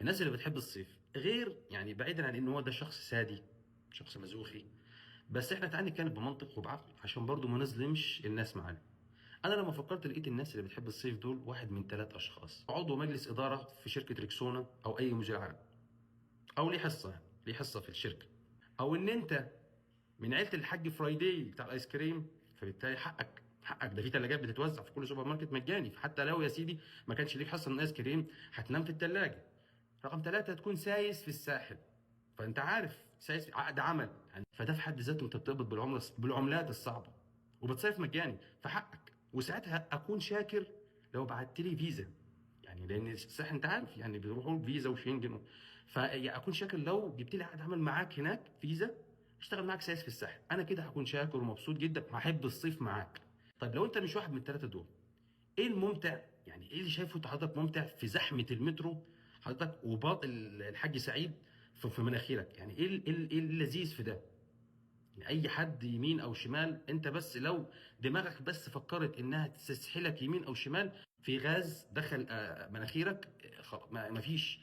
الناس اللي بتحب الصيف، غير يعني بعيدا عن ان هو ده شخص سادي، شخص مزوخي، بس احنا تعالى نتكلم بمنطق وبعقل عشان برضو ما نظلمش الناس معانا. انا لما فكرت لقيت الناس اللي بتحب الصيف دول واحد من 3 اشخاص: عضو مجلس ادارة في شركة ريكسونا او اي مدير عام، او ليه حصة، ليه حصة في الشركة، او ان انت من عيله الحاج فرايداي بتاع الايس كريم، فبالتالي حقك ده في ثلاجات بتتوزع في كل سوبر ماركت مجاني، فحتى لو يا سيدي ما كانش ليك حصة من الايس كريم هتنام في الثلاجة. رقم 3، تكون سايس في الساحل، فانت عارف سايس عقد عمل يعني، فده في حد ذاته انت بتقبض بالعملات الصعبة وبتصيف مجاني، فحقك. وساعتها اكون شاكر لو بعت لي فيزا، يعني لان الساحل انت عارف يعني بيروحوا فيزا وشنجن، فاكون شاكر لو جبت لي عقد عمل معاك هناك فيزا اشتغل معاك سايس في الساحل، انا كده هكون شاكر ومبسوط جدا، هحب الصيف معاك. طيب لو انت مش واحد من ال3 دول، ايه الممتع؟ يعني ايه اللي شايفه انت حضرتك ممتع في زحمة المترو حضرتك وباطل الحاج سعيد في مناخيرك؟ يعني ايه ايه اللذيذ في ده؟ يعني اي حد يمين او شمال، انت بس لو دماغك بس فكرت انها تسحلك يمين او شمال في غاز دخل مناخيرك، ما فيش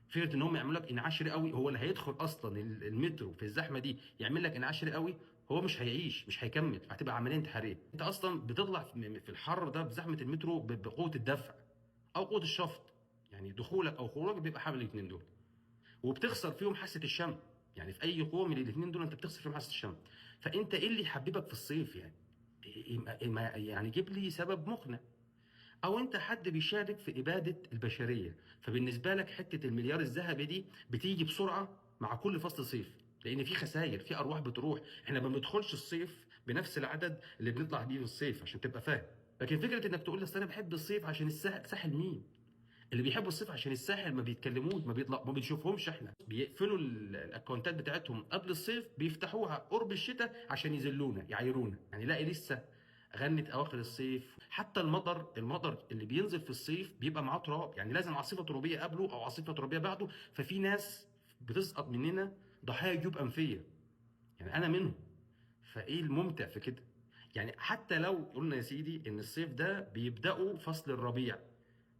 فكرة ان هم يعملوا لك انعاش رئوي. هو اللي هيدخل اصلا المترو في الزحمة دي يعمل لك انعاش رئوي، هو مش هيعيش، مش هيكمل، هتبقى عملية انتحارية. انت اصلا بتطلع في الحر ده بزحمه المترو بقوة الدفع او قوة الشفط، يعني دخولك او خروجك بيبقى حامل الاثنين دول، وبتخسر فيهم حاسه الشم. يعني في اي قوة من الاثنين دول انت بتخسر فيهم حاسه الشم. فانت ايه اللي يحببك في الصيف؟ يعني يعني جيب لي سبب مقنع. او انت حد بيشارك في ابادة البشرية، فبالنسبه لك حتة المليار الذهبي دي بتيجي بسرعة مع كل فصل صيف، لان في خسائر، في ارواح بتروح. احنا ما بندخلش الصيف بنفس العدد اللي بنطلع بيه في الصيف عشان تبقى فاهم. لكن فكرة انك تقول لي اصل انا بحب الصيف عشان الساحل، ساحل مين؟ اللي بيحبوا الصيف عشان الساحل ما بيتكلموش، ما بيطلع، ما بنشوفهمش. احنا بيقفلوا الاكونتات بتاعتهم قبل الصيف، بيفتحوها قرب الشتاء عشان يذلونا يعايرونا. يعني لا لسه غنت اواخر الصيف. حتى المطر اللي بينزل في الصيف بيبقى معاه تراب، يعني لازم عاصفة ترابيه قبله او عاصفة ترابيه بعده. ففي ناس بتسقط مننا ضحايا جيوب انفيه، يعني انا منهم. فايه الممتع في كده؟ يعني حتى لو قلنا يا سيدي ان الصيف ده بيبداوا فصل الربيع،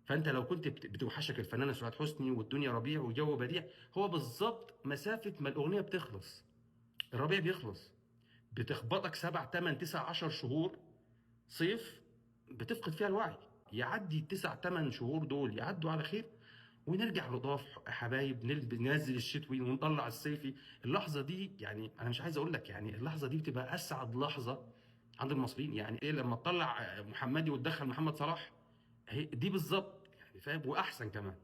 فانت لو كنت بتوحشك الفنانة سعاد حسني والدنيا ربيع وجو بديع، هو بالظبط مسافة ما الاغنية بتخلص الربيع بيخلص، بتخبطك 7 8 9 10 شهور صيف بتفقد فيها الوعي. يعدي 9 8 شهور دول يعدوا على خير، ونرجع لضاف حبايب، ننزل الشتوي ونطلع الصيفي. اللحظة دي يعني انا مش عايز اقول لك، يعني اللحظة دي بتبقى اسعد لحظة عند المصريين. يعني ايه لما تطلع محمدي وتدخل محمد صلاح؟ هي دي بالظبط، يعني فاهم، واحسن كمان.